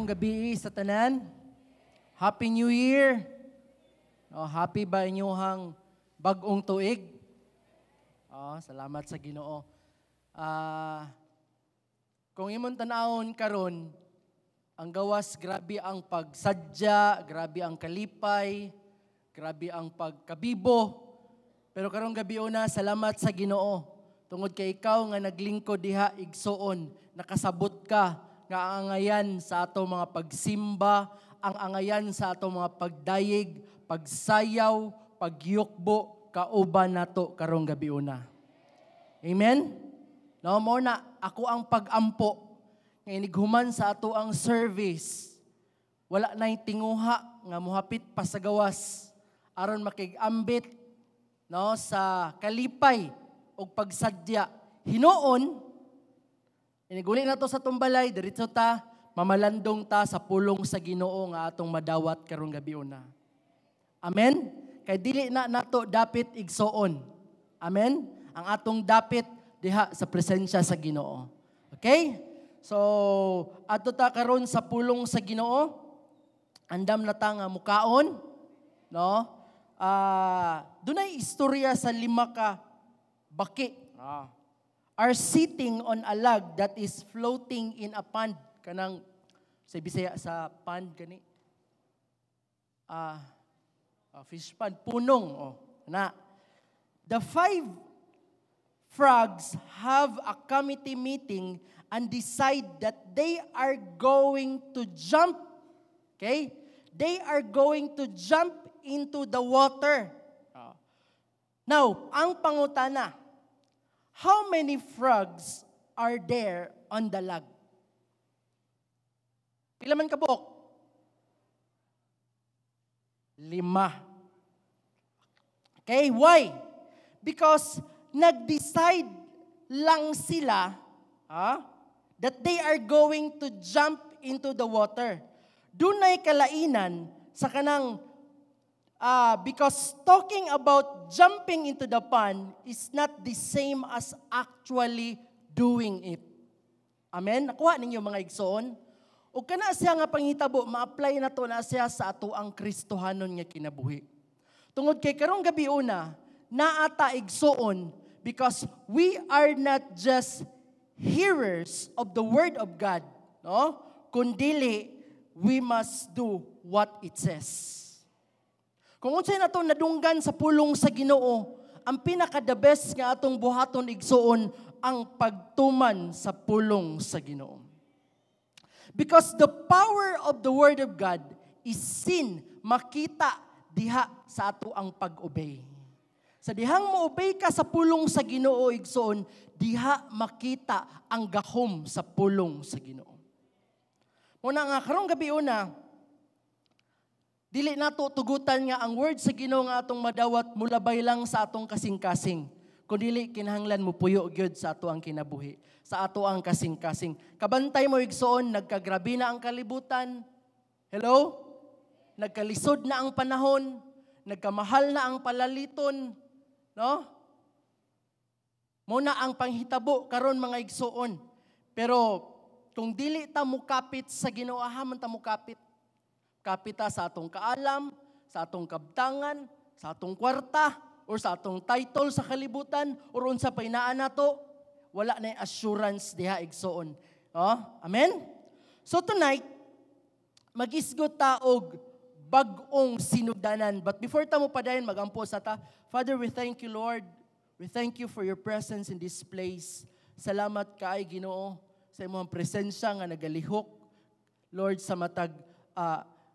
Maayong gabi sa tanan. Happy New Year. Oh, happy ba inyuhang bag-ong tuig? Oh, salamat sa Ginoo. Kung imong tan-awon karon, ang gawas grabe ang pagsadya, grabe ang kalipay, grabe ang pagkabibo. Pero karong gabi una, salamat sa Ginoo. Tungod kay ikaw nga naglingkod diha, igsuon, nakasabot ka nga ang angayan sa ato mga pagsimba, ang angayan sa ato mga pagdayeg, pagsayaw, pagyukbo, kauban nato karong gabi una. Amen? No, mo na ako ang pag-ampo nga inighuman sa ato ang service. Wala na'y tinguha nga muhapit pa sa gawas aron makig-ambit, no, sa kalipay ug pagsadya. Hinuon iniguli na to sa tumbalay, diretso ta mamalandong ta sa pulong sa Ginoo nga atong madawat karong gabi una. Amen? Kay dili na nato dapit, igsoon. Amen? Ang atong dapit diha sa presensya sa Ginoo. Okay? So, adto ta karon sa pulong sa Ginoo. Andam na ta nga mukaon, no? Dunay istorya sa lima ka baki. Are sitting on a log that is floating in a pond, kanang sa Bisaya sa pond kani. Fish pond, punong, oh, na. The five frogs have a committee meeting and decide that they are going to jump. Okay? They are going to jump into the water. Now, ang pangutana, how many frogs are there on the log? Pila man kabuok? Lima. Okay, why? Because nag-decide lang sila that they are going to jump into the water. Dunay kalainan sa kanang because talking about jumping into the pond is not the same as actually doing it. Amen? Nakuha ninyo, mga igsoon? O kana siya nga panghitabo, ma-apply na to na siya sa ato ang Kristohanon nga kinabuhi. Tungod kay karong gabi una, naa ta, igsoon, because we are not just hearers of the word of God, no? Kundili we must do what it says. Kung unsay nato nadunggan sa pulong sa Ginoo, ang pinaka the best nga atong buhaton, igsuon, ang pagtuman sa pulong sa Ginoo. Because the power of the word of God is seen, makita diha sa ato ang pag-obey. Sa dihang mo-obey ka sa pulong sa Ginoo, igsoon, diha makita ang gahom sa pulong sa Ginoo. Muna nga karong gabi una, dili nato tugutan nga ang word sa Ginoo nga atong madawat mulabay lang sa atong kasing-kasing. Kun dili kinahanglan mo puyo gyud sa ato ang kinabuhi, sa ato ang kasing-kasing. Kabantay mo, igsoon, nagkagrabe na ang kalibutan. Hello? Nagkalisod na ang panahon, nagkamahal na ang palaliton, no? Muna ang panghitabo karon, mga igsoon. Pero kung dili ta mukapit sa Ginoo, man ta mukapit. Kapit ta sa atong kaalam, sa atong kabtangan, sa atong kwarta, or sa atong title sa kalibutan, or unsa pa inaan nato, wala na assurance diha, igsoon. Oh, amen? So tonight, magisgot ta og bag-ong sinugdanan. But before ta mo padayon, magampo sa ta. Father, we thank you, Lord. We thank you for your presence in this place. Salamat kay Ginoo sa imong presensya nga nagalihok, Lord, sa matag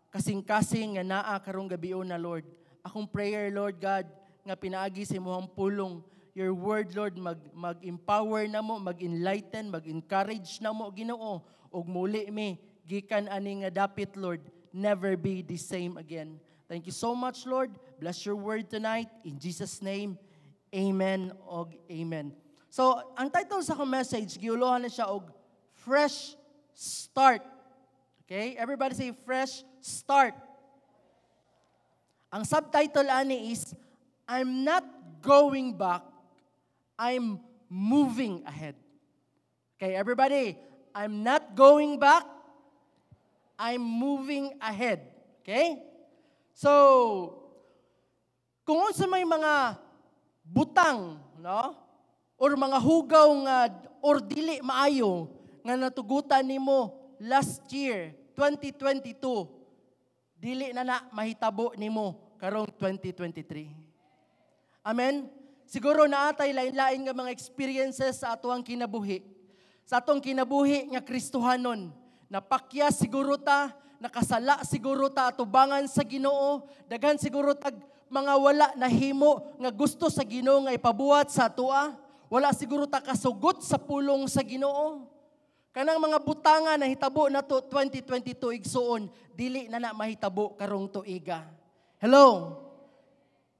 kasing-kasing nga naa karong gabi na, Lord. Akong prayer, Lord God, nga pinaagi sa imong pulong, your word, Lord, mag-empower namo, mag-enlighten, mag-encourage namo, Ginoo, ug muli mi gikan ani nga dapit, Lord, never be the same again. Thank you so much, Lord. Bless your word tonight. In Jesus' name, amen og amen. So, ang title sa akong message, giulohan na siya og "Fresh Start." Okay? Everybody say, "Fresh start." Ang subtitle ani is, "I'm not going back, I'm moving ahead." Okay, everybody, "I'm not going back, I'm moving ahead. Okay? So, kung unsa may mga butang, no? Or mga hugaw nga or dili maayo nga natugutan nimo last year, 2022, dili na na mahitabo nimo karong 2023. Amen? Siguro naatay lain-lain nga mga experiences sa atoang kinabuhi. Sa atong kinabuhi nga Kristohanon, napakya siguro ta, nakasala siguro ta atubangan sa Ginoo, daghan siguro tag mga wala nahimo nga gusto sa Ginoo nga ipabuhat sa atoa. Wala siguro ta kasugot sa pulong sa Ginoo. Kanang mga butanga na hitabo nato 2022, igsuon, dili na na mahitabo karong tuiga. Hello?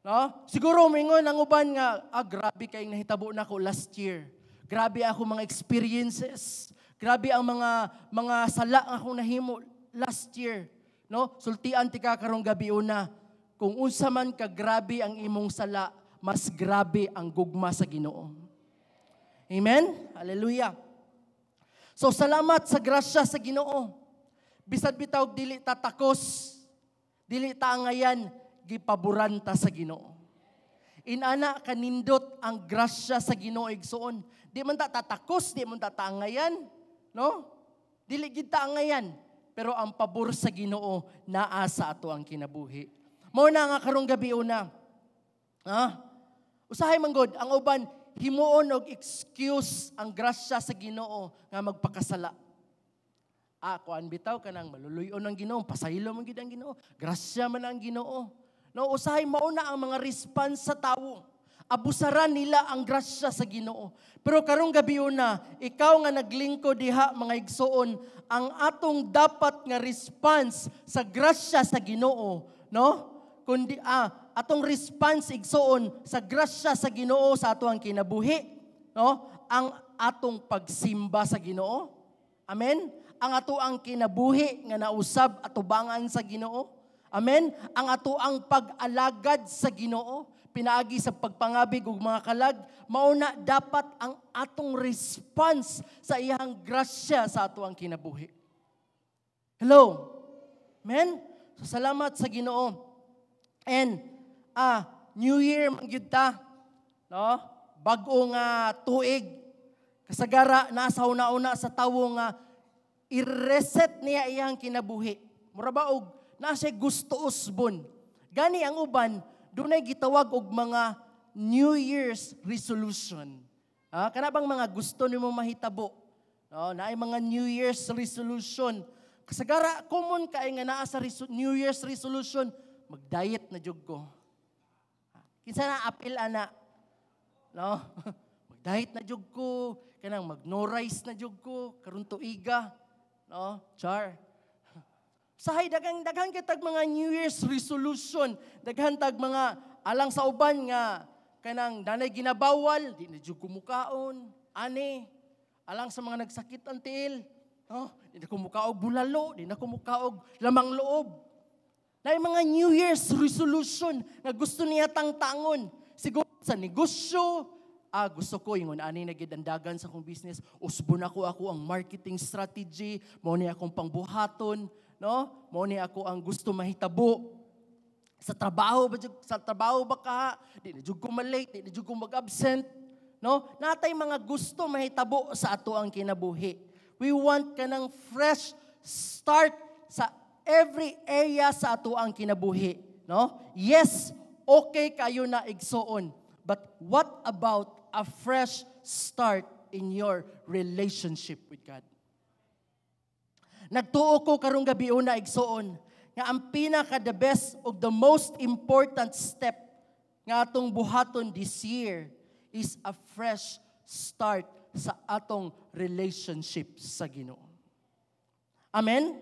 No? Siguro mingon ang uban nga, "Ah, grabe kay nahitabo nako last year. Grabe ako mga experiences. Grabe ang mga sala nga akong nahimo last year." No? Sultian tika karong gabi una, kung unsa man ka grabe ang imong sala, mas grabe ang gugma sa Ginoo. Amen? Hallelujah. So salamat sa grasya sa Ginoo. Bisag bitaw dili ta takos, dili ta angayan, gipaboran ta sa Ginoo. Inana kanindot ang grasya sa Ginoo, igsuon. Di man ta tatakos, di man ta taangayan, no? Dili gid ta angayan, pero ang pabor sa Ginoo naa sa ato ang kinabuhi. Mao na nga karong gabi una. Ha? Usahay man gud ang uban himuon og excuse ang grasya sa Ginoo nga magpakasala. Ah, kuan bitaw, kanang maluluy-on ang Ginoo, pasaylo man gid ang Ginoo, grasya man ang Ginoo. No, usahay mauna ang mga response sa tawo. Abusaran nila ang grasya sa Ginoo. Pero karong gabi una, ikaw nga naglingkod diha, mga igsuon, ang atong dapat nga response sa grasya sa Ginoo, no? Kundi atong response, igsuon, sa grasya sa Ginoo sa ato ang kinabuhi, no? Ang atong pagsimba sa Ginoo. Amen. Ang ato ang kinabuhi nga nausab atubangan sa Ginoo. Amen. Ang ato ang pag-alagad sa Ginoo pinaagi sa pagpangabig ug mga kalag, mauna dapat ang atong response sa iyang grasya sa ato ang kinabuhi. Hello. Amen. So salamat sa Ginoo. And New Year man gyud ta, no? Bag-o nga tuig. Kasagara nasa una-una sa tawo nga i-reset niya iyang kinabuhi. Mura ba og naa siya gusto usbon. Gani ang uban dunay gitawag og mga New Year's resolution. Ah, kana bang mga gusto nimo mahitabo? No, naay mga New Year's resolution. Kasagara common kay nga naa sa New Year's resolution, mag-diet na jud ko. Kinsa na apil ana? No? Mag-diet na jud ko, kanang mag-no rice na jud ko karon tuiga. No? Char. Sahay daghang daghan kitag mga New Year's resolution, daghan tag mga alang sa uban nga kanang danay ginabawal, di na jud ko mukaon, ani. Alang sa mga nagsakit ang tiil, no? Di na ko mukaog bulalo, di na ko mukaog lamang loob. Na mga New Year's resolution nga gusto niya tangtangon. Siguro sa negosyo, gusto ko ingon ani na gid andagan sa akong business, usbon ako ang marketing strategy, mao ni akong pangbuhaton, no? Mao ni ako ang gusto mahitabo. Sa trabaho ba jud, sa trabaho ba ka? Di na jud ko ma-late, di na jud ko mag-absent, no? Natay mga gusto mahitabo sa ato ang kinabuhi. We want kanang fresh start sa every area sa ato ang kinabuhi, no? Yes, okay kayo na, igsuon. But what about a fresh start in your relationship with God? Nagtuo ko karong gabi una, igsuon, nga ang pinaka the best of the most important step nga atong buhaton this year is a fresh start sa atong relationship sa Ginoo. Amen?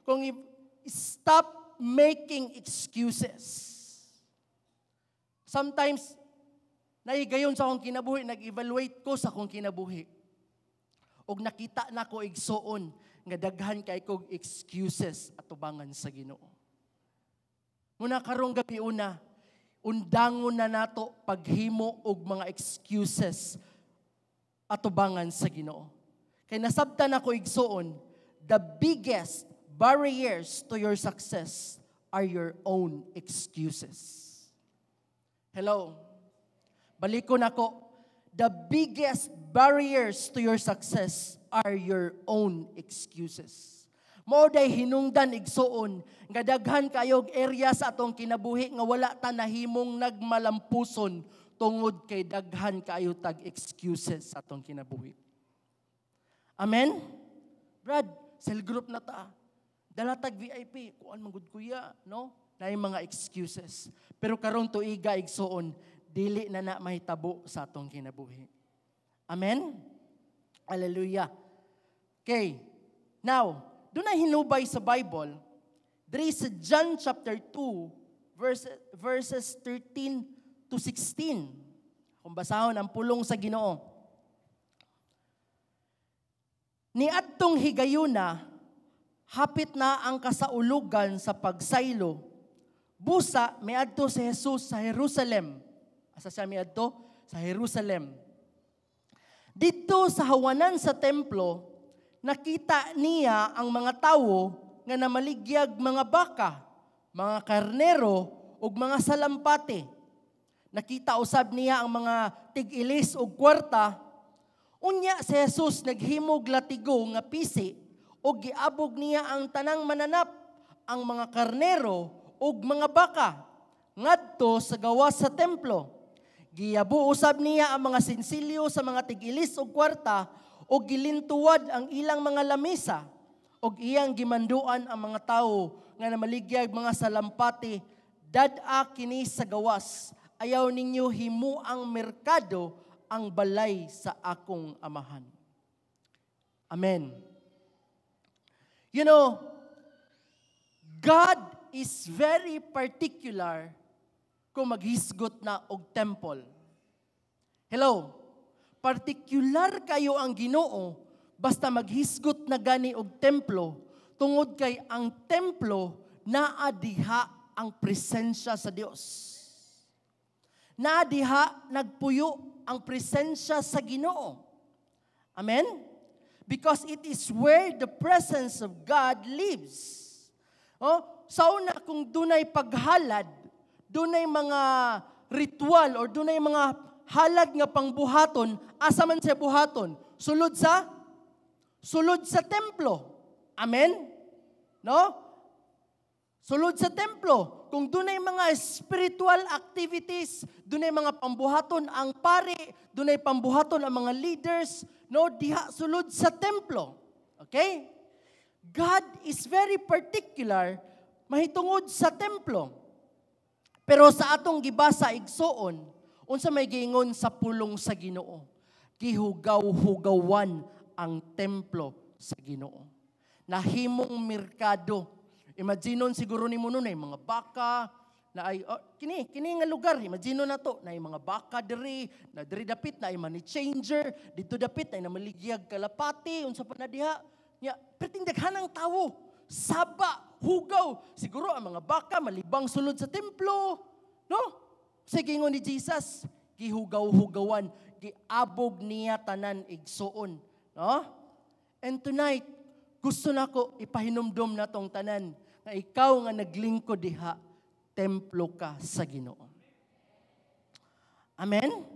Kung stop making excuses. Sometimes, naigayon sa akong kinabuhi, nag-evaluate ko sa akong kinabuhi. Og nakita na ko, igsuon, nga daghan kay kog excuses atubangan sa Ginoo. Muna karong gabi una, undangon na nato paghimo og mga excuses atubangan sa Ginoo. Kay nasabtan ako, igsuon, the biggest barriers to your success are your own excuses. Hello. Balikon nako. The biggest barriers to your success are your own excuses. Mao day hinungdan, igsuon, nga daghan kayog area sa atong kinabuhi nga wala ta nahimong nagmalampuson tungod kay daghan kayo tag excuses sa atong kinabuhi. Amen? Brad, cell group na ta. Dala tag VIP, kuan man gud kuya, no? Naay mga excuses. Pero karon tuiga, igsuon, dili na na mahitabo sa atong kinabuhi. Amen? Hallelujah. Okay. Now, dunay hinubay sa Bible, diri sa John chapter 2, verses 13 to 16. Kung basahon ang pulong sa Ginoo. Niadtong higayuna, hapit na ang kasaulugan sa pagsaylo. Busa, miadto si Jesus sa Jerusalem. Asa siya miadto? Sa Jerusalem. Didto sa hawanan sa templo, nakita niya ang mga tawo nga namaligyag mga baka, mga karnero ug mga salampati. Nakita usab niya ang mga tig-ilis og kwarta. Unya si Jesus naghimog latigo nga pisi ug giabog niya ang tanang mananap, ang mga karnero ug mga baka ngadto sa gawas sa templo. Giyabu usab niya ang mga sinsilyo sa mga tig-ilis og kwarta ug gilintuwad ang ilang mga lamisa ug iyang gimanduan ang mga tawo nga namaligyag mga salampati, "Dad-a kini sa gawas, ayaw ninyo himuang merkado ang balay sa akong Amahan." Amen. God is very particular kung maghisgot na og temple. Hello? Particular kayo ang Ginoo basta maghisgot na gani og templo tungod kay ang templo naa diha ang presensya sa Dios. Naa diha nagpuyo ang presensya sa Ginoo. Amen? Because it is where the presence of God lives. Oh, sa una kung dunay paghalad, dunay mga ritual or dunay mga halad nga pangbuhaton, asa man siya buhaton? Sulod sa templo. Amen? No? Sulod sa templo. Kung dunay mga spiritual activities, dunay mga pambuhaton ang pari, dunay pambuhaton ang mga leaders, no, diha sulod sa templo. Okay? God is very particular mahitungod sa templo. Pero sa atong gibasa, igsuon, unsa may giingon sa pulong sa Ginoo? Gihugaw-hugawan ang templo sa Ginoo. Nahimong merkado. Imaginon siguro nimo nun ay mga baka na ay oh, kini kini nga lugar, imagine na to na ay mga baka diri, na diri dapit na ay money changer, dito dapit ay namaligyag kalapati, unsa pa na diha. Nya, perting daghan ang tawo. Saba, hugaw. Siguro ang mga baka malibang sulod sa templo. No? Sige, ingon ni Jesus, gihugaw-hugawan, giabog niya tanan, igsuon. No? And tonight, gusto nako ipahinumdom na tong tanan nga ikaw nga naglingkod diha, templo ka sa Ginoo. Amen?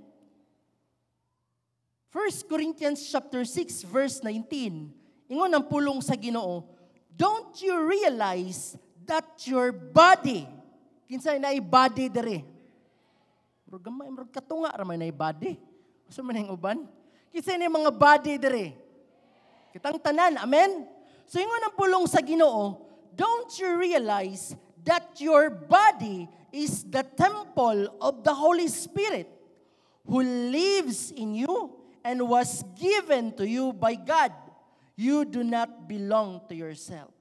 1 Corinthians chapter 6 verse 19, ingon ang pulong sa Ginoo, "Don't you realize that your body," kinsa na body diri? Murag gamay, murag katunga ra man na body. Asa man ang uban? Kinsa ni mga body diri? Kitang tanan, amen? So ingon ang pulong sa Ginoo, "Don't you realize that your body is the temple of the Holy Spirit who lives in you and was given to you by God? You do not belong to yourself."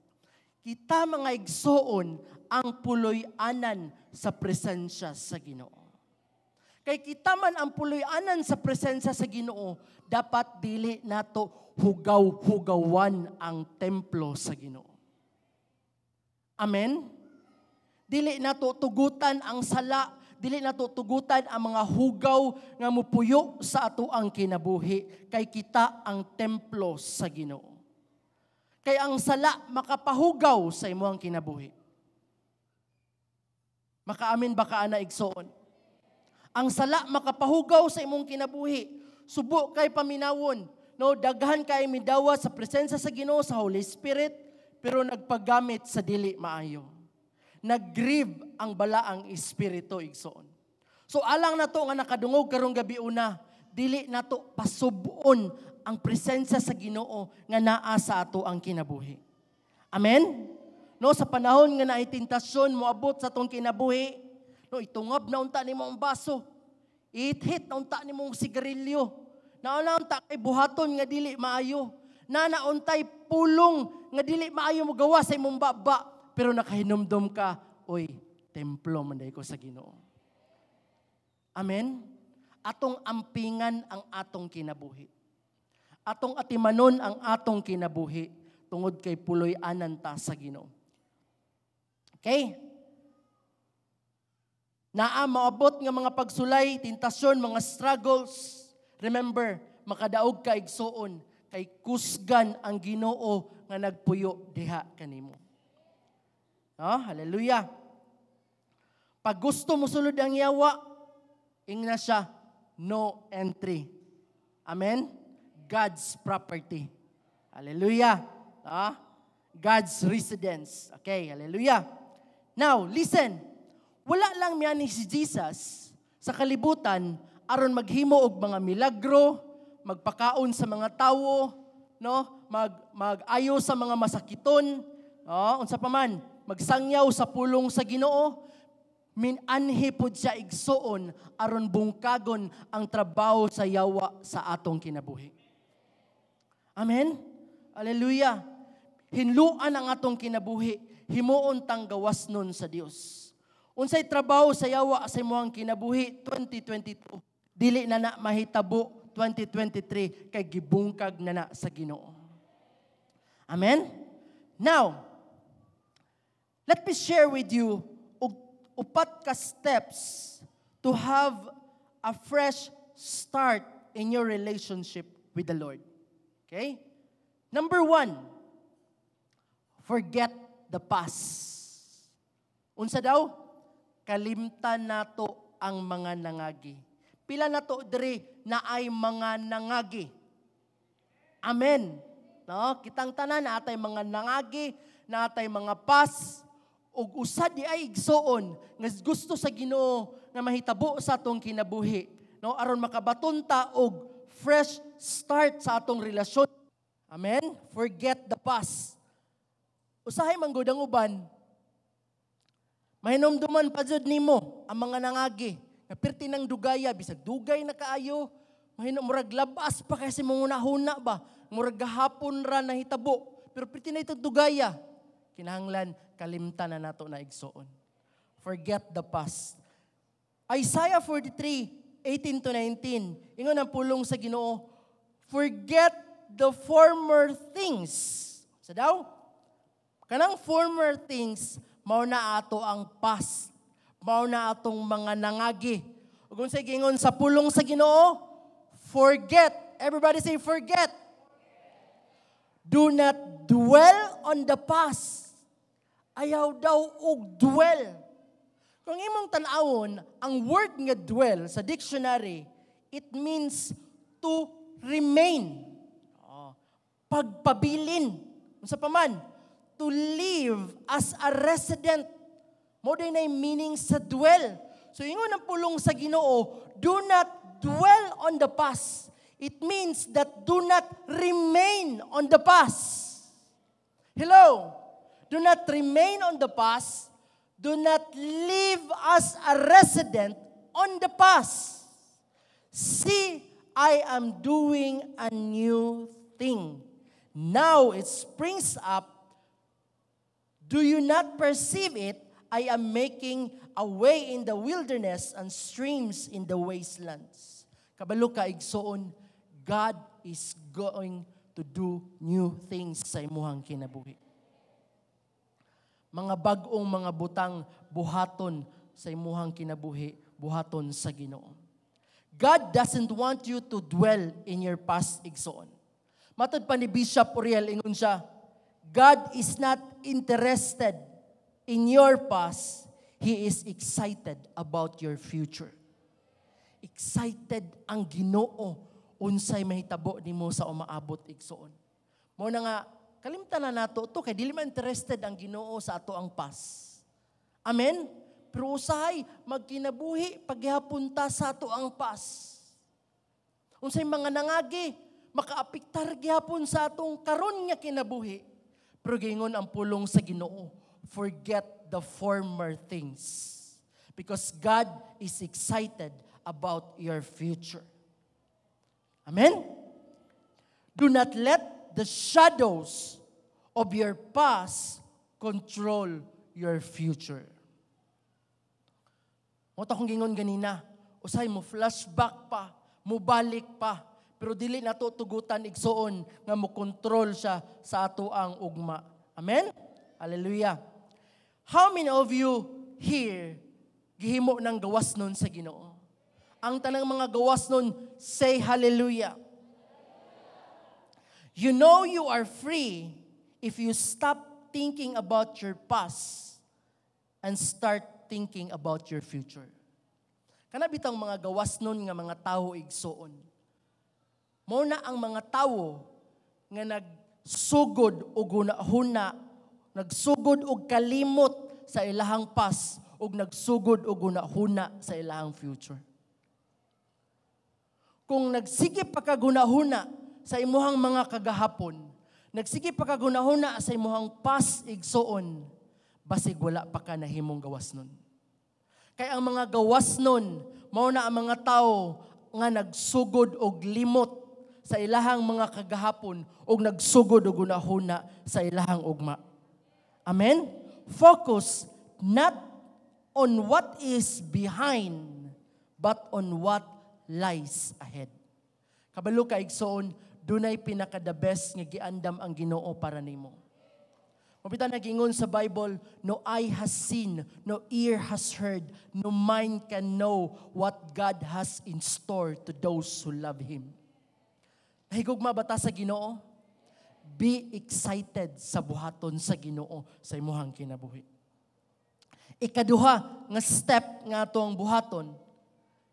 Kita mga igsoon ang puloy-anan sa presensya sa Ginoo. Kay kita man ang puloy-anan sa presensya sa Ginoo, dapat dili nato hugaw-hugawan ang templo sa Ginoo. Amen? Dili nato tugutan ang sala, dili nato tugutan ang mga hugaw nga mupuyo sa ato ang kinabuhi, kay kita ang templo sa Ginoo. Kay ang sala makapahugaw sa imong kinabuhi. Makaamin ba ka ana, igsoon? Ang sala makapahugaw sa imong kinabuhi. Subo kay paminawon. No, daghan kay midawa sa presensya sa Ginoo, sa Holy Spirit, pero nagpagamit sa dili maayo. Nag-grieve ang balaang espiritu, igsoon. So alang nato nga nakadungog karong gabi una, dili nato pasub-on ang presensya sa Ginoo nga naa sa ato ang kinabuhi. Amen? No, sa panahon nga naay tentasyon moabot sa atong kinabuhi, no, itungab na unta nimo ang baso. Ihit na unta nimo ang sigarilyo. Naa na unta kay buhaton nga dili maayo. Naa na untay pulong nga dili maayo mo gawa sa imong baba, pero nakahinumdom ka, "Oy, templo man ko sa Ginoo." Amen? Atong ampingan ang atong kinabuhi. Atong atimanon ang atong kinabuhi tungod kay puloy-anan ta sa Ginoo. Okay? Naa maabot nga mga pagsulay, tentasyon, mga struggles. Remember, makadaog ka, igsuon, kay kusgan ang Ginoo nga nagpuyo diha kanimo. No? Hallelujah. Pag gusto mo sulod ang yawa, ingna siya, "No entry." Amen? God's property. Hallelujah. Ah? God's residence. Okay, hallelujah. Now, listen. Wala lang miani si Jesus sa kalibutan aron maghimo og mga milagro, magpakaon sa mga tawo, no? Mag-ayo sa mga masakiton, no? Unsa pa man, magsangyaw sa pulong sa Ginoo. Minanhi pod siya, igsuon, aron bungkagon ang trabaho sa yawa sa atong kinabuhi. Amen? Hallelujah. Hinluan ang atong kinabuhi, himuon tang gawas nun sa Dios. Unsay trabaho sa yawa sa imong kinabuhi 2022, dili na na mahitabo 2023 kay gibungkag na na sa Ginoo. Amen? Now, let me share with you og upat ka steps to have a fresh start in your relationship with the Lord. Okay? Number one, forget the past. Unsa daw? Kalimtan nato ang mga nangagi. Pila nato diri naay mga nangagi? Amen. No, kitang tanan natay mga nangagi, natay mga past, ug usa di ay, igsuon, nga gusto sa Ginoo nga mahitabo sa atong kinabuhi, no, aron makabaton ta og fresh start sa atong relasyon. Amen. Forget the past. Usahay man gud ang uban, mahinumduman pa jud nimo ang mga nangagi. Nga pirti ng dugaya, bisag dugay na kaayo, mahinom murag labas pa kasi mong huna ba, murag gahapon ra nahitabo, pero pirti na itong dugaya. Kinahanglan kalimtan na nato na, igsuon. Forget the past. Isaiah 43, 18 to 19, ingon ang pulong sa Ginoo, "Forget the former things." Unsa daw? Kanang former things, mao na ato ang past. Mao na atong mga nangagi. Ug unsay giingon sa pulong sa Ginoo? Forget. Everybody say, "Forget." Do not dwell on the past. Ayaw daw og dwell. Kung imong tan-awon, ang word nga "dwell" sa dictionary, it means to remain. Oh, pagpabilin. Unsa pa man? To live as a resident. Mao diay na meaning sa dwell. So ingon ang pulong sa Ginoo, do not dwell on the past. It means that do not remain on the past. Hello? Do not remain on the past. Do not live as a resident on the past. "See, I am doing a new thing. Now it springs up. Do you not perceive it? I am making a way in the wilderness and streams in the wastelands." Kabalo ka, igsoon, God is going to do new things sa imuhang kinabuhi. Mga bag-ong mga butang buhaton sa imuhang kinabuhi, buhaton sa Ginoo. God doesn't want you to dwell in your past, igsoon. Matod pa ni Bishop Uriel, ingon siya, God is not interested in your past. He is excited about your future. Excited ang Ginoo unsay mahitabo nimo sa umaabot, igsoon. Mao na nga kalimtan na nato to kay dili man interested ang Ginoo sa ato ang past. Amen? Pero usahay magkinabuhi paghihapon ta sa ato ang past. Unsay mga nangagi makaapektar gihapon sa atong karon nga kinabuhi. Pero giingon ang pulong sa Ginoo, forget the former things. Because God is excited about your future. Amen? Do not let the shadows of your past control your future. Mao akong gingon ganina, usahay mo flashback pa, mo balik pa, pero dili nato tugutan, igsuon, nga mo kontrol siya sa ato ang ugma. Amen? Hallelujah. How many of you here gihimo ng gawas nun sa Ginoo? Ang tanang mga gawas nun, say hallelujah. You know you are free if you stop thinking about your past and start thinking about your future. Kana bitang mga gawas nun nga mga tawo, igsuon. Mao na ang mga tawo nga nagsugod og huna, nagsugod og kalimot sa ilahang past ug nagsugod og huna-huna sa ilahang future. Kung nagsige pa ka hunahuna sa imuhang mga kagahapon, nagsige pa ka hunahuna sa imuhang past, igsuon, basig wala pa ka nahimong gawas nun. Kay ang mga gawas nun, mao na ang mga tao nga nagsugod og limot sa ilahang mga kagahapon ug nagsugod og hunahuna sa ilahang ugma. Amen? Focus not on what is behind, but on what lies ahead. Kabalo ka, igsoon, dunay pinaka the best nga giandam ang Ginoo para nimo. Mao bitaw nagingon sa Bible, "No eye has seen, no ear has heard, no mind can know what God has in store to those who love Him." Nahigugma ba ta sa Ginoo? Be excited sa buhaton sa Ginoo sa imuhang kinabuhi. Ikaduha nga step nga atong buhaton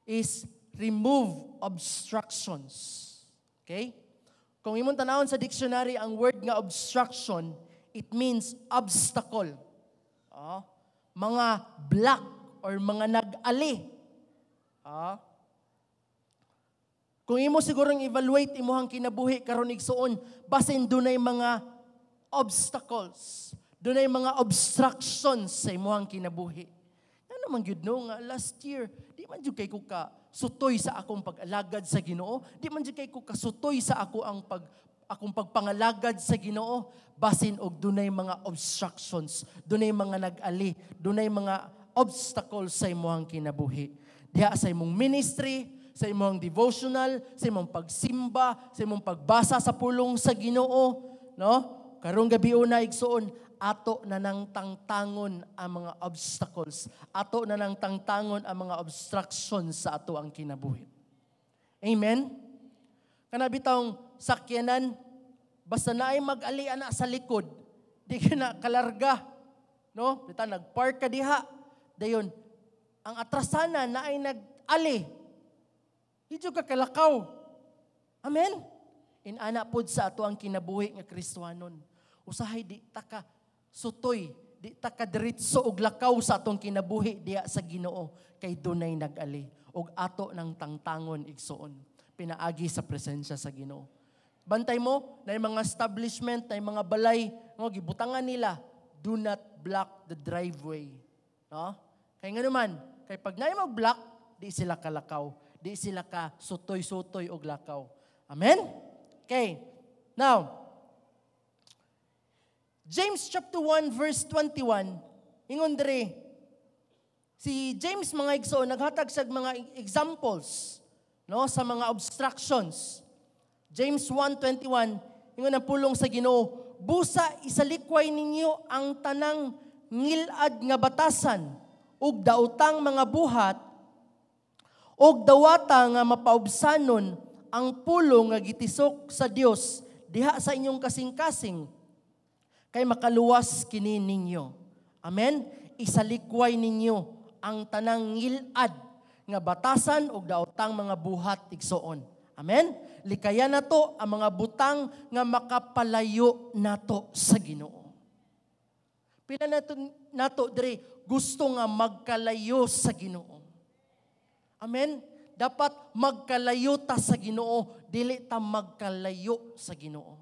is remove obstructions. Okay? Kung imong tanawon sa dictionary ang word nga obstruction, it means obstacle. Mga block or mga nag-ali. Kung imo sigurong evaluate imuhang kinabuhi karon, igsuon, basin dunay mga obstacles, dunay mga obstructions sa imuhang kinabuhi. Ano man gyud no nga last year, di man jud kay ko ka sutoy sa akong pag-alagad sa Ginoo, di man jud kay ko kasutoy sa ako ang pag akong pagpangalagad sa Ginoo, basin og dunay mga obstructions, dunay mga nag-ali, dunay mga obstacles sa imuhang kinabuhi. Diha sa imong ministry, sa imong devotional, sa imong pagsimba, sa imong pagbasa sa pulong sa Ginoo, no? Karong gabi una, igsuon, ato na nang tangtangon ang mga obstacles, ato na nang tangtangon ang mga obstructions sa ato ang kinabuhi. Amen? Kana bitawng sakyanan, basta naay mag-ali ana sa likod, di ka na kalarga. No? Bitaw nagpark ka diha. Dayon, ang atrasana naay nag-ali. Di ka kalakaw. Amen? Inana pod sa ato ang kinabuhi nga Kristohanon. Usahay di ta ka sutoy, di ta ka diretso og lakaw sa atong kinabuhi diha sa Ginoo kay dunay nag-ali og ato nang tangtangon, igsuon, pinaagi sa presensya sa Ginoo. Bantay mo na mga establishment, na mga balay, no, gibutangan nila, "Do not block the driveway." No? Kay nga naman, kay pag naay mo block, di sila kalakaw, di sila ka sutoy-sutoy og lakaw. Amen? Okay. Now, James chapter 1 verse 21, ingon diri, si James, mga igsoon, naghatag sa mga examples, no, sa mga obstructions. James 1:21, ingon ang pulong sa Ginoo, "Busa isalikway ninyo ang tanang ngilad nga batasan ug daotang mga buhat ug dawata nga mapaubsanon ang pulong nga gitisok sa Dios diha sa inyong kasing-kasing. Kay makaluwas kini ninyo. Amen? Isalikway ninyo ang tanang ngilad nga batasan og daotang mga buhat, igsoon. Amen? Likayan nato ang mga butang nga makapalayo nato sa Ginoo. Pila nato diri gusto nga magkalayo sa Ginoo? Amen? Dapat magkalayo ta sa Ginoo, dili ta magkalayo sa Ginoo.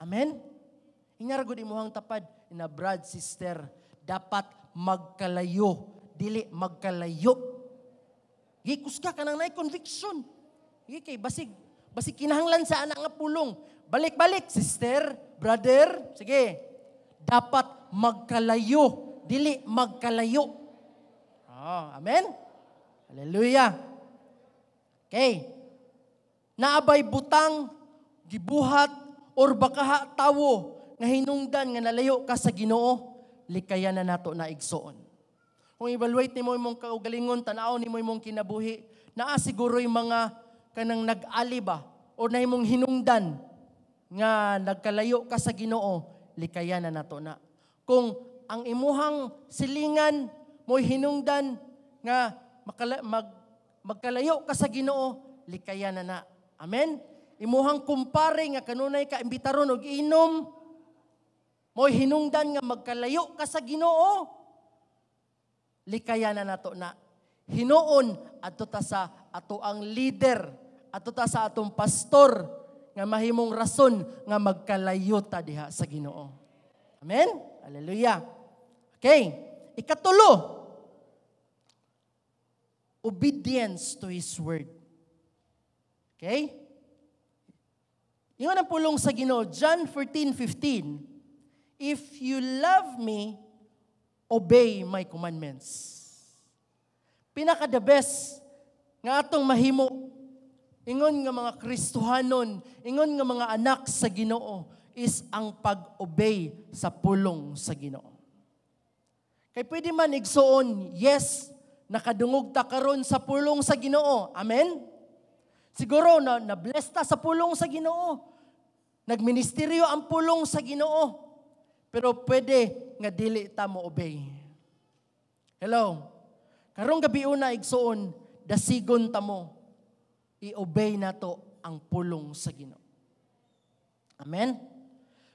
Amen? Ingara gud imuhang tapad, ina brad, sister, dapat magkalayo, dili magkalayo. Gikus ka kanang naay conviction. Gi kay basig kinahanglan sa anak nga pulong. Balik-balik, sister, brother, sige. Dapat magkalayo, dili magkalayo. Oh, amen? Hallelujah. Okay. Naabay butang, gibuhat, or bakaha tawo nga hinungdan nga nalayo ka sa Ginoo, likayan na nato na, igsoon. Kung evaluate nimo imong kaugalingon, tan-aw nimo imong kinabuhi, naa siguro yung mga kanang nag-ali ba o na imong hinungdan nga nagkalayo ka sa Ginoo, likayan na nato na. Kung ang imuhang silingan mo'y hinungdan nga magkalayo ka sa Ginoo, likayan na na. Amen? Imuhang kumpare nga kanunay ka imbitaron og inom, mo'y hinungdan nga magkalayo ka sa Ginoo, likayan na nato na. Hinuon adto ta sa ato ang leader, adto ta sa atong pastor nga mahimong rason nga magkalayo ta diha sa Ginoo. Amen? Hallelujah. Okay. Ikatulo, obedience to His word. Okay? Ingon ang pulong sa Ginoo, John 14:15, "If you love me, obey my commandments." Pinaka the best nga atong mahimo ingon nga mga Kristohanon, ingon nga mga anak sa Ginoo, is ang pag-obey sa pulong sa Ginoo. Kay pwede man, igsoon, yes, nakadungog ta karon sa pulong sa Ginoo. Amen? Siguro na na-bless ta sa pulong sa Ginoo. Nagministeryo ang pulong sa Ginoo. Pero pwede nga dili ta mo obey. Hello? Karong gabi una, igsoon, dasigon ta mo, i-obey nato ang pulong sa Ginoo. Amen?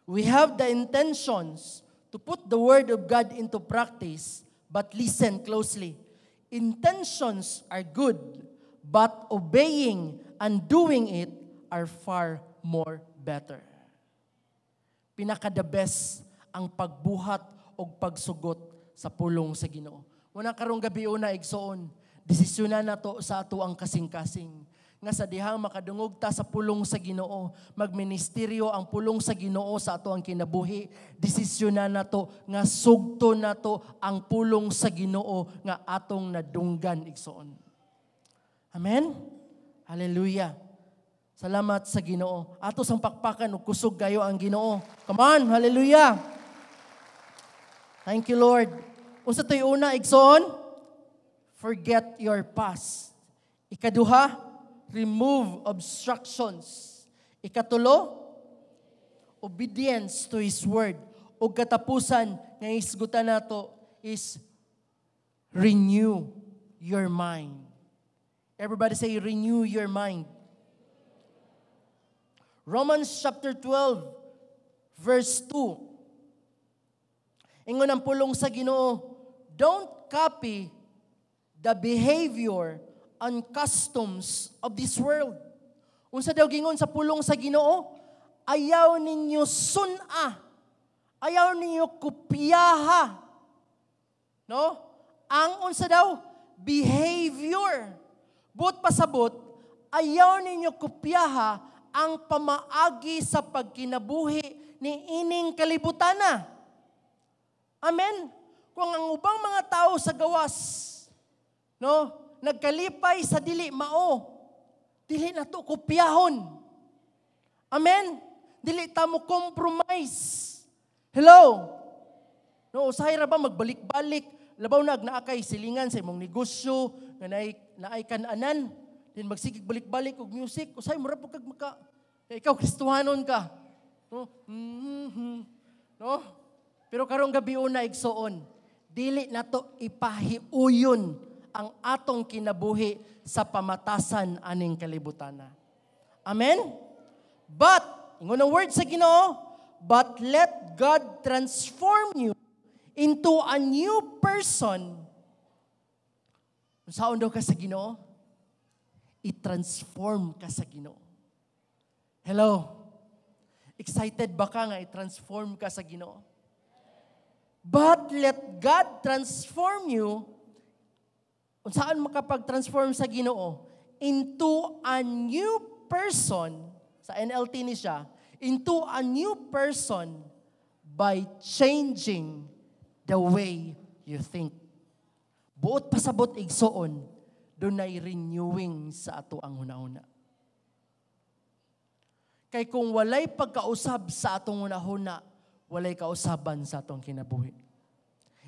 We have the intentions to put the word of God into practice, but listen closely. Intentions are good, but obeying and doing it are far more better. Pinaka the best ang pagbuhat o pagsugot sa pulong sa Ginoo. Una karong gabi una, igsoon, desisyonan nato sa ato ang kasing-kasing nga sa dihang makadungog ta sa pulong sa Ginoo, magministeryo ang pulong sa Ginoo sa ato ang kinabuhi, desisyonan nato nga sugto nato ang pulong sa Ginoo nga atong nadunggan, igsoon. Amen? Hallelujah. Salamat sa Ginoo. Ato sang pakpakan ug kusog kayo ang Ginoo. Come on, hallelujah. Thank you, Lord. Unsa to'y una, igsoon? Forget your past. Ikaduha, remove obstructions. Ikatulo, obedience to His word. Ug katapusan nga isgutan nato is renew your mind. Everybody say, "Renew your mind." Romans chapter 12, verse 2. Ingon ang pulong sa Ginoo, "Don't copy the behavior and customs of this world." Unsa daw gingon sa pulong sa Ginoo? Ayaw ninyo sun-a. Ayaw ninyo kopyaha. No? Ang unsa daw? Behavior. Buot pasabot, ayaw ninyo kopyaha ang pamaagi sa pagkinabuhi ni ining kalibutana. Amen? Kung ang ubang mga tao sa gawas, no, nagkalipay sa dili mao, dili na to kopyahon. Amen? Dili ta mo compromise. Hello? No, usahay ra ba magbalik-balik, labaw na naa kay silingan sa imong negosyo, nga naay kananan, din magsigig balik-balik og music, usahay mura pud kag maka, ikaw Kristohanon ka. No? No? Pero karong gabi una, igsuon, dili nato ipahiuyon ang atong kinabuhi sa pamatasan aning kalibutana. Amen? But, ingon ang word sa Ginoo, "But let God transform you into a new person." Unsaon daw ka sa Ginoo? I-transform ka sa Ginoo. Hello? Excited ba ka nga i-transform ka sa Ginoo? "But let God transform you," unsaan makapag-transform sa Ginoo? "Into a new person," sa NLT ni siya, "into a new person by changing the way you think." Buot pasabot, igsuon, dunay renewing sa ato ang hunahuna. Kay kung walay pagkausab sa atong hunahuna, walay kausaban sa atong kinabuhi.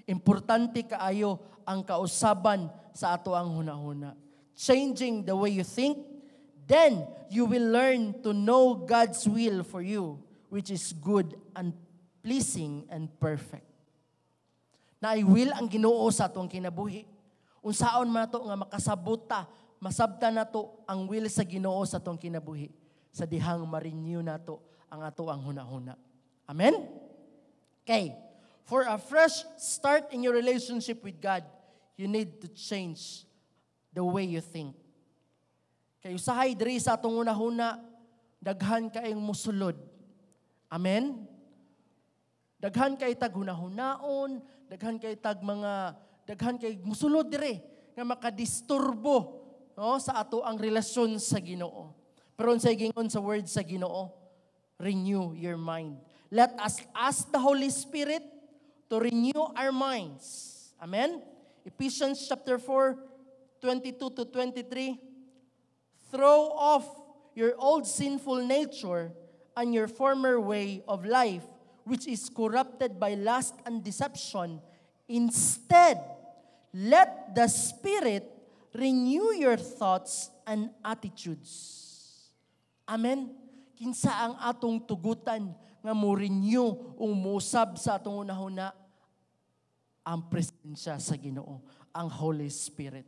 Importante kaayo ang kausaban sa ato ang hunahuna. Changing the way you think, then you will learn to know God's will for you, which is good and pleasing and perfect. Naay will ang Ginoo sa atong kinabuhi. Unsaon man nato nga makasabot ta, masabta nato ang will sa Ginoo sa atong kinabuhi sa dihang ma-renew nato ang ato ang hunahuna. Amen? Okay. For a fresh start in your relationship with God, you need to change the way you think. Kay usahay diri sa atong hunahuna, daghan kaayong musulod. Amen? Daghan kay tag hunahunaon, daghan kay tag mga daghan kay musulod dire nga makadisturbo, no, sa ato ang relasyon sa Ginoo. Pero unsay gingon sa word sa Ginoo? Renew your mind. Let us ask the Holy Spirit to renew our minds. Amen? Ephesians chapter 4, 22 to 23. "Throw off your old sinful nature and your former way of life, which is corrupted by lust and deception. Instead, let the Spirit renew your thoughts and attitudes." Amen? Kinsa ang atong tugutan nga mo renew o mousab sa atong hunahuna? Ang presensya sa Ginoo, ang Holy Spirit.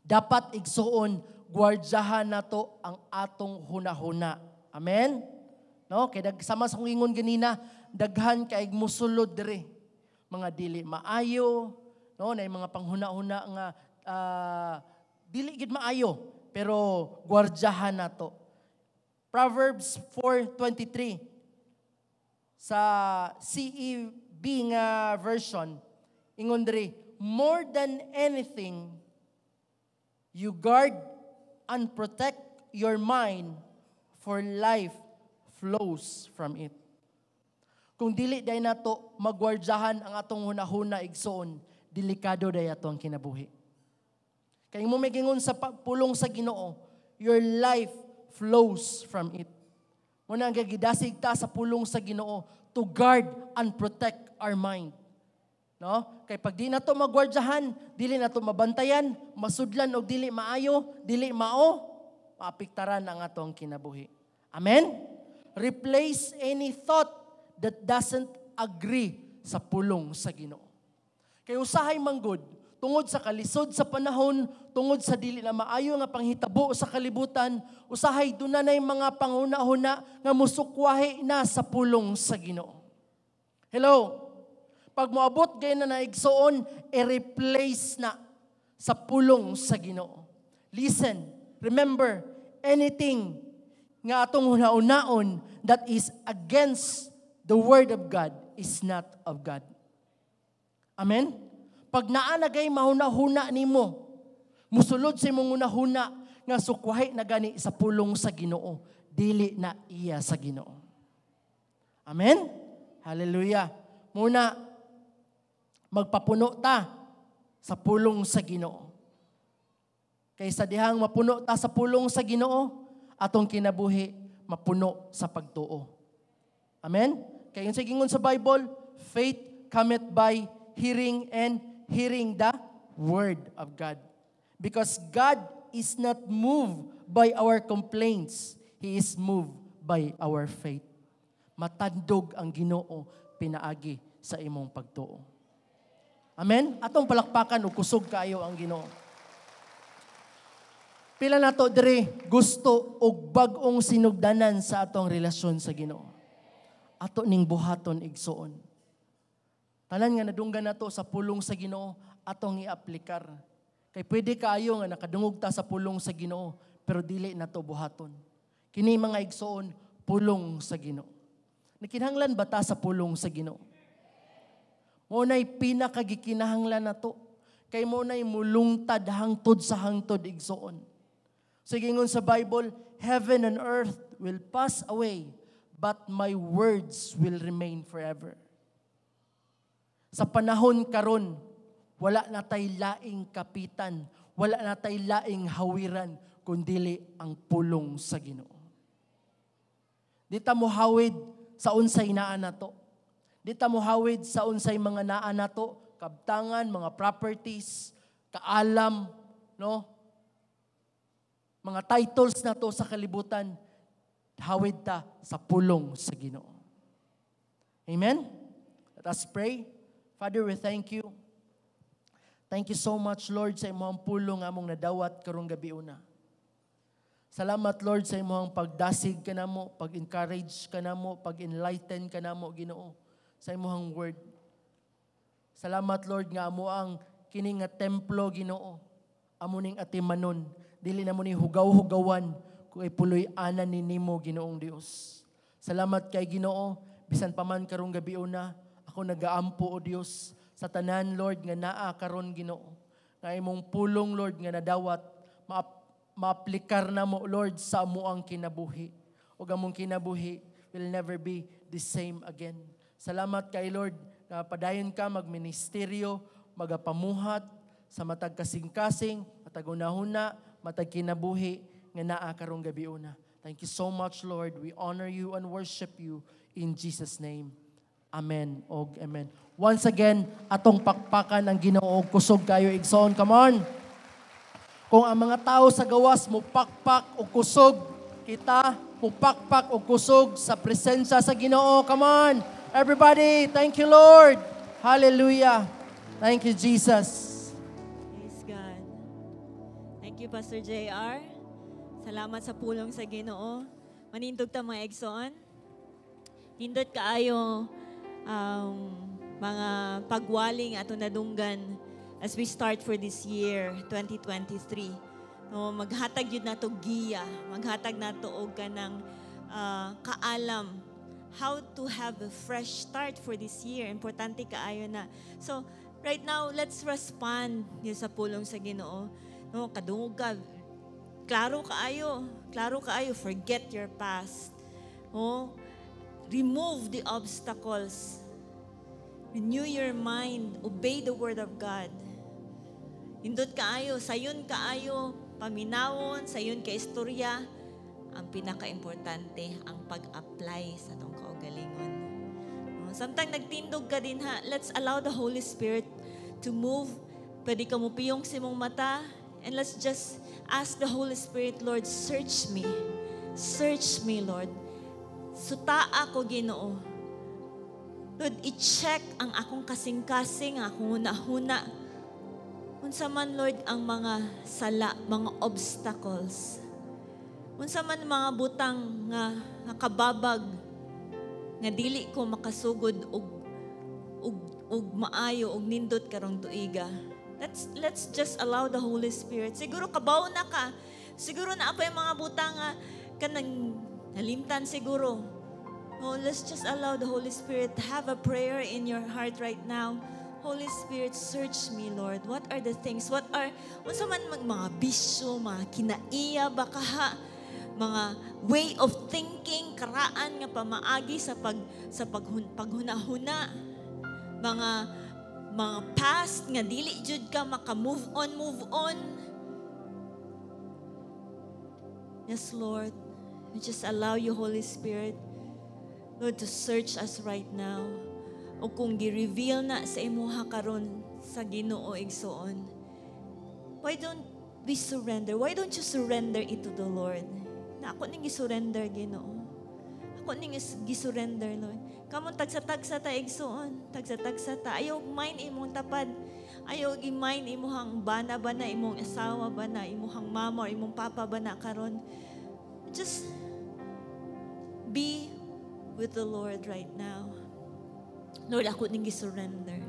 Dapat, igsuon, gwardyahan nato ang atong hunahuna. Amen? No, kay sama sa kong ingon ganina, daghan kay musulod dire. Mga dili maayo, no, na mga panghuna-huna nga dili gid maayo, pero gwardyahan nato. Proverbs 4:23 sa CEB nga version, ingon diri, "More than anything, you guard and protect your mind, for life flows from it." Kung dili day nato magwardyahan ang atong hunahuna, igsoon, delikado day ato ang kinabuhi. Kay mo may gingon sa pulong sa Ginoo, your life flows from it. Muna ang gidasig ta sa pulong sa Ginoo to guard and protect our mind. No? Kay pag di nato magwardyahan, dili nato mabantayan, masudlan og dili maayo, dili mao, maapektaran ang atong kinabuhi. Amen? Replace any thought that doesn't agree sa pulong sa Ginoo. Kay usahay manggod, tungod sa kalisod sa panahon, tungod sa dili na maayo nga panghitabo sa kalibutan, usahay duna na mga panghuna-huna nga musukwahi na sa pulong sa Ginoo. Hello? Pag moabot gay na naigsoon, i-replace na sa pulong sa Ginoo. Listen, remember, anything nga atong hunahunaon that is against the word of God is not of God. Amen? Pag naa na gay mahuna-huna nimo, musulod sa imong hunahuna nga sukwahi na gani sa pulong sa Ginoo, dili na iya sa Ginoo. Amen? Hallelujah. Muna, magpapuno ta sa pulong sa Ginoo. Kaysa dihang mapuno ta sa pulong sa Ginoo, atong kinabuhi mapuno sa pagtuo. Amen? Kaya yung gingon sa Bible, faith cometh by hearing and hearing the word of God. Because God is not moved by our complaints. He is moved by our faith. Matandog ang Ginoo pinaagi sa imong pagtuo. Amen? Atong palakpakan og kusog kaayo ang Ginoo. Pila nato diri gusto og bag-ong sinugdanan sa atong relasyon sa Ginoo? Ato ning buhaton, igsuon. Tanan nga nadunggan nato sa pulong sa Ginoo, atong iaplikar. Kay pwede kaayo nga nakadungog ta sa pulong sa Ginoo, pero dili nato buhaton. Kini, mga igsuon, pulong sa Ginoo. Nakinahanglan ba ta sa pulong sa Ginoo? Mao na'y pinakagikinahanglan nato. Kay mao na'y mulungtad hangtod sa hangtod, igsuon. So ingon sa Bible, "Heaven and earth will pass away, but my words will remain forever." Sa panahon karon, wala na tay laing kapitan, wala na tay laing hawiran, kundili ang pulong sa Ginoo. Di ta mohawid sa unsay naa nato. Di ta mohawid sa unsay mga naa nato, kabtangan, mga properties, kaalam, no? Mga titles nato sa kalibutan, hawid ta sa pulong sa Ginoo. Amen? Let us pray. Father, we thank you. Thank you so much, Lord, sa imong pulong among nadawat karong gabiuna. Salamat, Lord, sa imong pagdasig kanamo, pag-encourage kanamo, pag-enlighten kanamo, Ginoo, sa imong word. Salamat, Lord, nga amo ang kini nga templo, Ginoo. Amo ning atimanon, dili namo ni hugaw-hugawan kung ipuloy-anan ni nimo, Ginoong Dios. Salamat kay Ginoo, bisan pa man karong gabiuna, ako nagaampo, O Dios, sa tanan, Lord, nga naa karon, Ginoo. Nga imong pulong, Lord, nga nadawat maaplikar namo, Lord, sa amoang kinabuhi. Ug among kinabuhi will never be the same again. Salamat kay Lord nga padayon ka magministeryo, magapamuhat sa matag kasing-kasing, matag hunahuna, matag kinabuhi nga naa karong gabiuna. Thank you so much, Lord. We honor you and worship you in Jesus' name. Amen og amen. Once again, atong pakpakan ang Ginoo og kusog kayo, igsoon. Come on. Kung ang mga tao sa gawas mo pakpak og kusog, kita mo pakpak og kusog sa presensya sa Ginoo. Come on. Everybody, thank you, Lord. Hallelujah. Thank you, Jesus. Praise God. Thank you, Pastor JR. Salamat sa pulong sa Ginoo. Manindog ta, mga igsoon. Nindot kaayo ang mga pagwaling ato nadunggan as we start for this year, 2023. No, maghatag yun nato giya, maghatag nato og kanang kaalam how to have a fresh start for this year. Importante kaayo na. So, right now, let's respond yun sa pulong sa Ginoo. No, kadungog ka, klaro kaayo, klaro kaayo, forget your past. No, remove the obstacles. Renew your mind, obey the word of God. Nindot kaayo, sayon kaayo, paminawon, sayon ka istorya, ang pinaka-importante, ang pag-apply sa atong kaugalingon. No, samtang nagtindog ka din ha, let's allow the Holy Spirit to move. Pwede ka mo piyong sa imong mata, and let's just ask the Holy Spirit, "Lord, search me. Search me, Lord. Sutaa ako, Ginoo. Lord, i-check ang akong kasing-kasing, ang akong huna-huna. Unsa man, Lord, ang mga sala, mga obstacles. Unsa man mga butang nga nakababag nga dili ko makasugod og maayo og nindot karong tuiga." Let's just allow the Holy Spirit. Siguro kabaw na ka. Siguro naa pa yung mga butang nga kanang nalimtan siguro. Oh, let's just allow the Holy Spirit to have a prayer in your heart right now. "Holy Spirit, search me, Lord. What are the things? What are, unsa man mga bisyo, mga kinaiya ba kaha, mga way of thinking, karaan nga pamaagi sa paghuna-huna, mga past nga dili jud ka maka-move on, move on." Yes, Lord. We just allow you, Holy Spirit, Lord, to search us right now. O kung gi-reveal na sa imuha karon sa Ginoo, igsoon, why don't we surrender? Why don't you surrender it to the Lord? Na ako ning gi-surrender, Ginoo. Ako ning gisurrender, Lord. Come on, tagsa-tagsa ta, igsuon. Tagsa-tagsa ta. Ayaw mind imong tapad. Ayaw i-mind imong bana ba na, imong asawa ba na, imong mama or imong papa ba na karon. Just be with the Lord right now. Lord, ako ning gisurrender.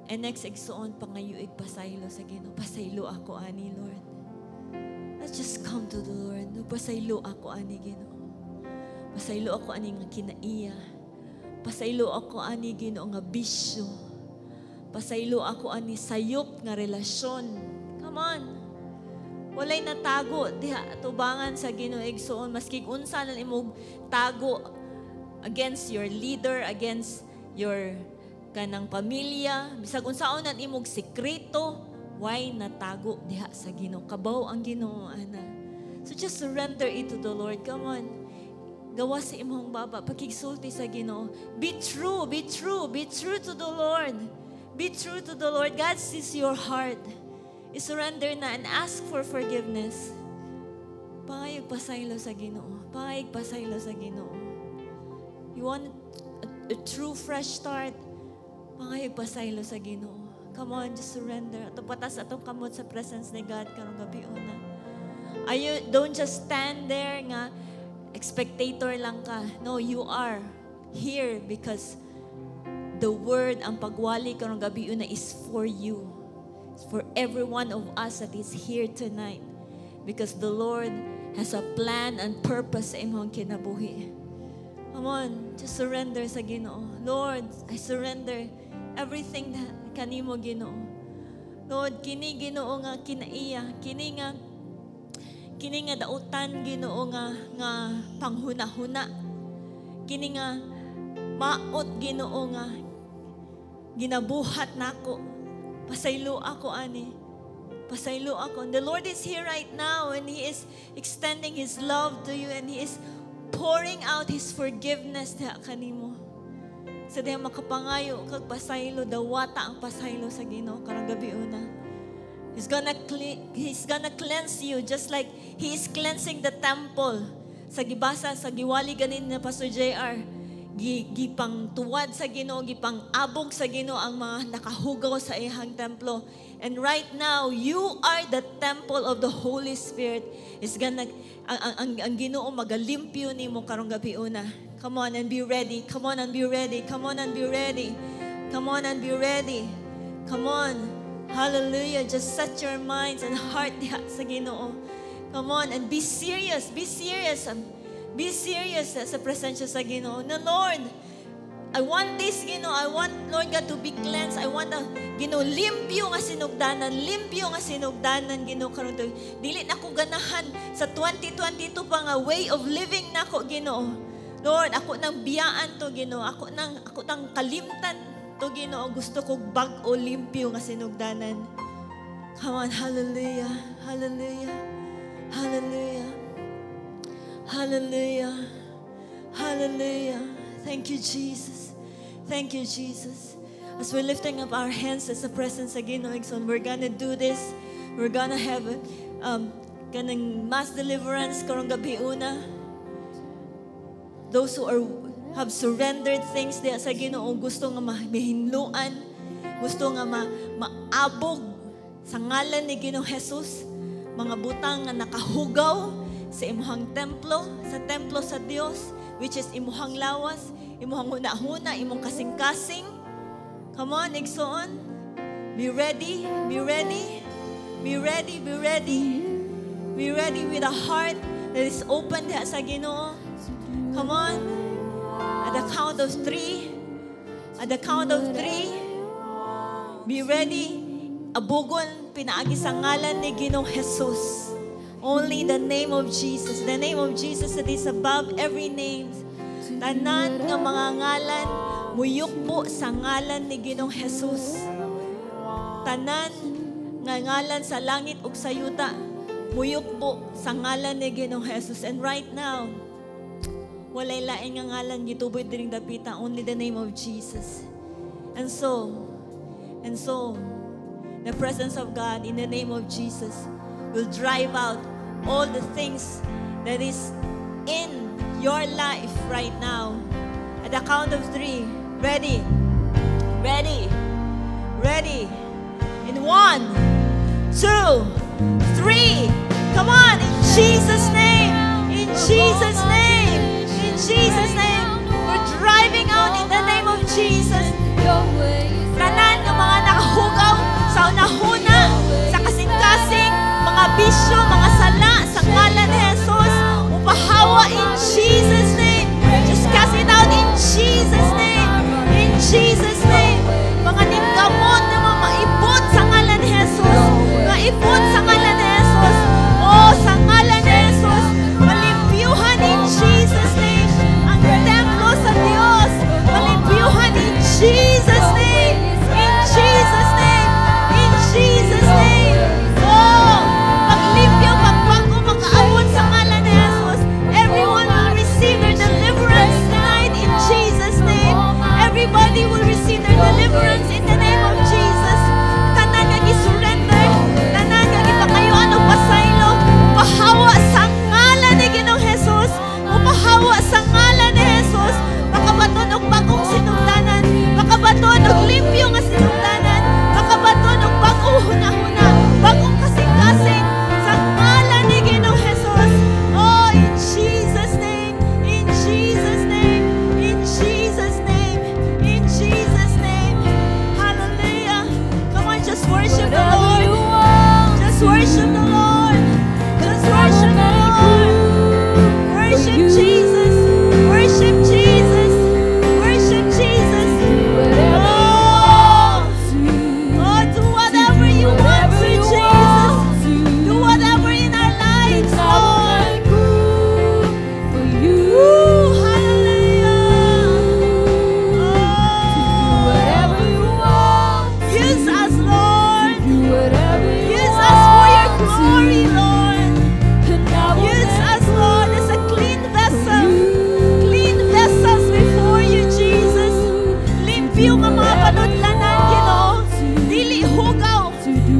And next, igsuon, pangayo pasaylo sa Ginoo. Pasaylo ako ani, Lord. Let's just come to the Lord. No, pasaylo ako ani, Ginoo. Pasaylo ako ani nga kinaiya. Pasaylo ako ani, Ginoo, nga bisyo. Pasaylo ako ani sayop nga relasyon. Come on. Walay natago diha tubangan sa Ginoo, igsuon, maski unsa lang imong tago against your leader, against your kanang pamilya, bisag unsaon nan imong sekreto, way natago diha sa Ginoo. Kabaw ang Ginoo ana. So just surrender it to the Lord. Come on. Gawas sa imong baba, pakigsulti sa Ginoo. Be true, be true, be true to the Lord. Be true to the Lord. God sees your heart. I-surrender na and ask for forgiveness. Pangayog pasaylo sa Ginoo. Pangayog pasaylo sa Ginoo. You want a true fresh start? Pangayog pasaylo sa Ginoo. Come on, just surrender. Ato pataas atong kamot sa presence ni God karong gabi una. Ayo, don't just stand there nga spectator lang ka. No, you are here because the word, ang pagwali karong gabi una is for you. It's for every one of us that is here tonight. Because the Lord has a plan and purpose sa imong kinabuhi. Come on, just surrender sa Ginoo. Lord, I surrender everything that kanimo, Ginoo. Lord, kini, Ginoo, nga kinaiya, kini nga dautan, Ginoo, nga panghuna-huna. Kini nga maot, Ginoo, nga ginabuhat nako. Pasaylo ako ani. Pasaylo ako. And the Lord is here right now and He is extending His love to you and He is pouring out His forgiveness diha kanimo. Sa diha makapangayo kag pasaylo, dawata ang pasaylo sa Ginoo karong gabi una. He's gonna cleanse you just like He is cleansing the temple. Sa gibasa, sa giwali ganin na Pastor JR, gipang tuwad sa Ginoo, gipang abog sa Ginoo ang mga nakahugaw sa iyang templo. And right now, you are the temple of the Holy Spirit. Is gonna ang Ginoo magalimpyo nimo karong gabi una. Come on and be ready. Come on and be ready. Come on and be ready. Come on and be ready. Come on. Hallelujah. Just set your minds and heart diha sa Ginoo. Come on and be serious. Be serious. Be serious sa presensya sa Ginoo. Na Lord, I want this, Ginoo. I want, Lord God, to be cleansed. I want the, Ginoo, limpyo nga sinugdanan. Limpyo nga sinugdanan, Ginoo, karon to. Dili na ko ganahan sa 2022 pa nga way of living nako, Ginoo. Lord, ako nang biyaan to, Ginoo. Ako nang kalimtan to, Ginoo. Gusto ko bag-o, limpyo nga sinugdanan. Come on, hallelujah, hallelujah, hallelujah, hallelujah, hallelujah. Thank you, Jesus. Thank you, Jesus. As we're lifting up our hands as a presence again, Igsoon, we're gonna do this. We're gonna have kanang mass deliverance karong gabi una. Those who are have surrendered things diha sa Ginoo, gusto nga mahinluan, gusto nga maabog sa ngalan ni Ginoong Jesus, mga butang nga nakahugaw sa imuhang templo, sa templo sa Dios, which is imuhang lawas, imuhang huna-huna, imong kasing-kasing. Come on, igsoon. Be ready, be ready, be ready, be ready. Be ready with a heart that is open diha sa Ginoo. Come on. At the count of three. At the count of three. Be ready. Abugon, pinaagi sa ngalan ni Ginoong Jesus. Only the name of Jesus. The name of Jesus that is above every name. Tanan nga mga ngalan, muyukbo sa ngalan ni Ginoong Jesus. Tanan nga ngalan sa langit ug sa yuta, muyukbo sa ngalan ni Ginoong Jesus. And right now, walay lain nga ngalan gituboy diring dapita, only the name of Jesus. And so, the presence of God in the name of Jesus will drive out all the things that is in your life right now. At the count of three. Ready? Ready? Ready? In one, two, three. Come on, in Jesus' name. In Jesus' name. In Jesus' name. We're driving out in the name of Jesus. Tanan ng mga nakahugaw sa unahuna, sa kasing-kasing, mga bisyo, mga sala, sa ngalan ni Jesus, upahawa in Jesus' name. Just cast it out in Jesus' name. In Jesus' name. Mga ningkamot na mga maibot sa ngalan ni Jesus. Maibot sa ngalan ni Jesus. Oh, sa ngalan ni Jesus. Malimpyuhan in Jesus' name. Ang templo sa Diyos. Malimpyuhan in Jesus' name. In Jesus' name. In Jesus' name. Oh, paglimpyo, pagbago, makaabot sa ngalan ni Jesus. Everyone will receive their deliverance tonight in Jesus' name. Everybody will receive their deliverance in the name of Jesus. Tanan nga gi-surrender, tanan nga gipakayuan og pasaylo, pahawa sa ngalan ni Ginoong Jesus, upahawa sa ngalan ni Jesus, makabaton og bagong sinugdanan, makabaton og limpyo nga sinugdanan, makabaton og bagong hunahuna, bagong kasing-kasing sa ngalan ni Ginoong Jesus. Oh, in Jesus' name, in Jesus' name, in Jesus' name, in Jesus' name. Hallelujah. Come on, just worship the Lord. Just worship the Lord. Just worship the Lord. Worship Jesus. Worship Jesus. Worship Jesus. Oh, oh, do whatever you want to, Jesus. Do whatever in our lives, Lord. Woo, hallelujah. Oh, use us, Lord. Use us for your glory, Lord. Use us, Lord, as a clean vessel. Clean vessels before you, Jesus. Limpyo nga mga panudlanan, Ginoo. Dili hugaw.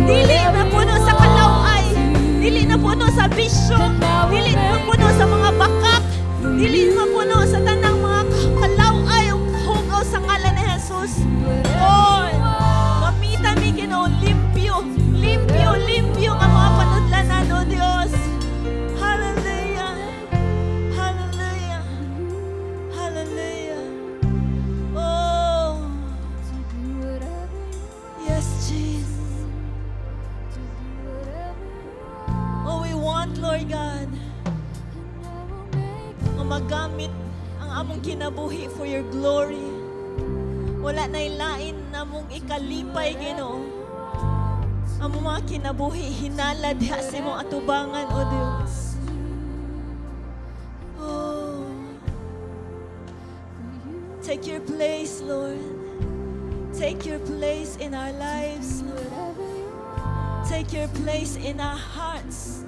Dili na puno sa kalaway. Dili na puno sa bisyo. Dili na puno sa mga bakak. Dili na puno sa tanang mga kalaway o hugaw sa ngalan ni Jesus. Lord, gamita mi, Ginoo, limpyo, limpyo, limpyo nga mga panudlanan, O Dios. Hallelujah. Hallelujah. Hallelujah. Oh. Yes, Jesus. Oh, we want, Lord God, nga magamit ang among kinabuhi for your glory. Wala na lain namong ikalipay, Ginoo. Among mga kinabuhi, hinala diha sa imong atubangan, O Dios. Oh. Take your place, Lord. Take your place in our lives, Lord. Take your place in our hearts.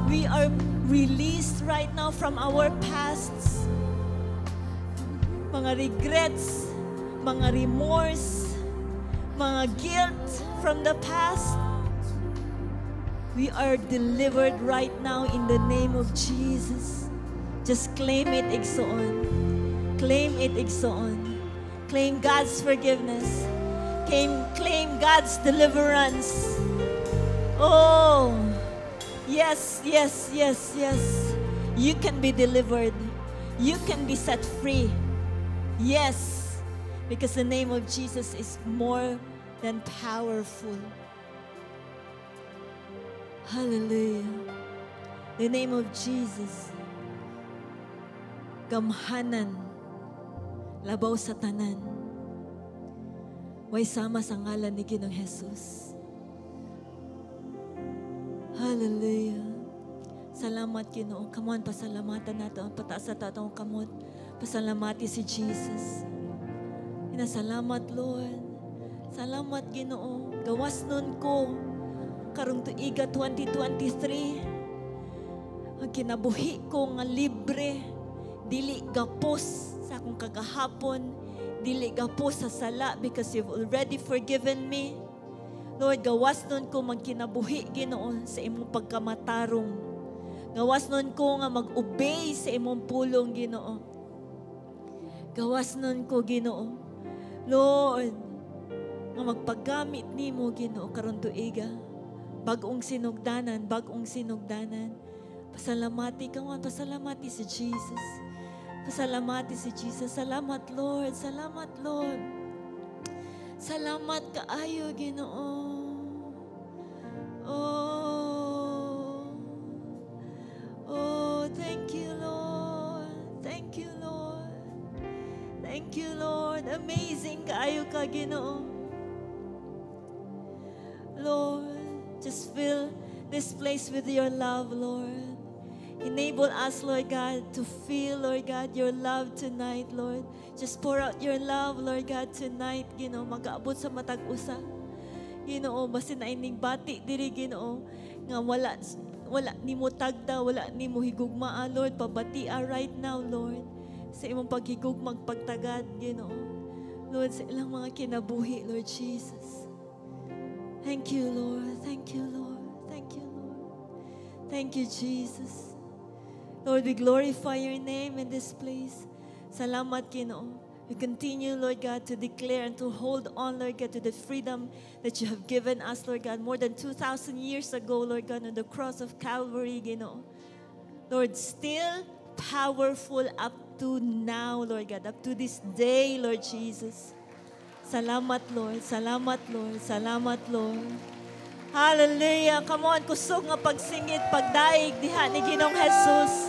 We are released right now from our pasts. Mga regrets, mga remorse, mga guilt from the past. We are delivered right now in the name of Jesus. Just claim it, igsoon. Claim it, igsoon. Claim God's forgiveness. Claim God's deliverance. Oh, yes. You can be delivered. You can be set free. Yes, because the name of Jesus is more than powerful. Hallelujah. The name of Jesus. Gamhanan. Labaw sa tanan. Way sama sa ngalan ni Ginoong Jesus. Hallelujah. Salamat, Ginoo. Come on, pasalamatan nato. Ang pataas sa atong kamot. Pasalamati si Jesus. Salamat, Lord. Salamat, Ginoo. Gawas nun ko. Karong tuiga 2023. Ang kinabuhi ko nga libre. Dili gapos sa akong kagahapon. Dili gapos sa sala because you've already forgiven me. Lord, gawas nun ko magkinabuhi, Ginoo, sa imong pagkamatarong. Gawas nun ko nga mag-obey sa imong pulong, Ginoo. Gawas nun ko, Ginoo. Lord, nga magpaggamit nimo, Ginoo, karon tuiga. Bag-ong sinugdanan, bag-ong sinugdanan. Pasalamati ka man, pasalamati si Jesus. Pasalamati si Jesus. Salamat, Lord. Salamat, Lord. Salamat kaayo, Ginoo. Oh. Oh, thank you, Lord. Thank you, Lord. Thank you, Lord. Amazing kaayo ka, Ginoo. Lord, just fill this place with your love, Lord. Enable us, Lord God, to feel, Lord God, your love tonight, Lord. Just pour out your love, Lord God, tonight, Ginoo, magaabot sa matag usa. Ginoo, basin na ining bati diri, Ginoo, nga wala nimo tagda, wala nimo higugmaa, Lord, pabatia right now, Lord, sa imong paghigugmag pagtagad, Ginoo. Lord, sa ilang mga kinabuhi, Lord Jesus. Thank you, Lord. Thank you, Lord. Thank you, Lord. Thank you, Jesus. Lord, we glorify your name in this place. Salamat, Ginoo. We continue, Lord God, to declare and to hold on, Lord God, to the freedom that you have given us, Lord God, more than 2,000 years ago, Lord God, on the cross of Calvary, Ginoo. Lord, still powerful up to now, Lord God, up to this day, Lord Jesus. Salamat, Lord. Salamat, Lord. Salamat, Lord. Hallelujah. Come on, kusog nga pagsingit, pagdaig diha ni Ginoong Jesus.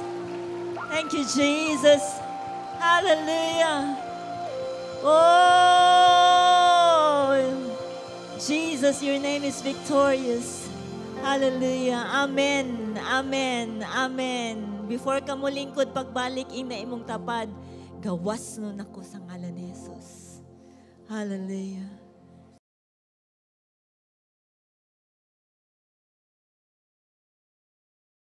Thank you, Jesus. Hallelujah. Oh, Jesus, your name is victorious. Hallelujah. Amen. Amen. Amen. Before ka mo lingkod, pagbalik ina imong tapad, gawas nun ako sa ngalan ni Jesus. Hallelujah.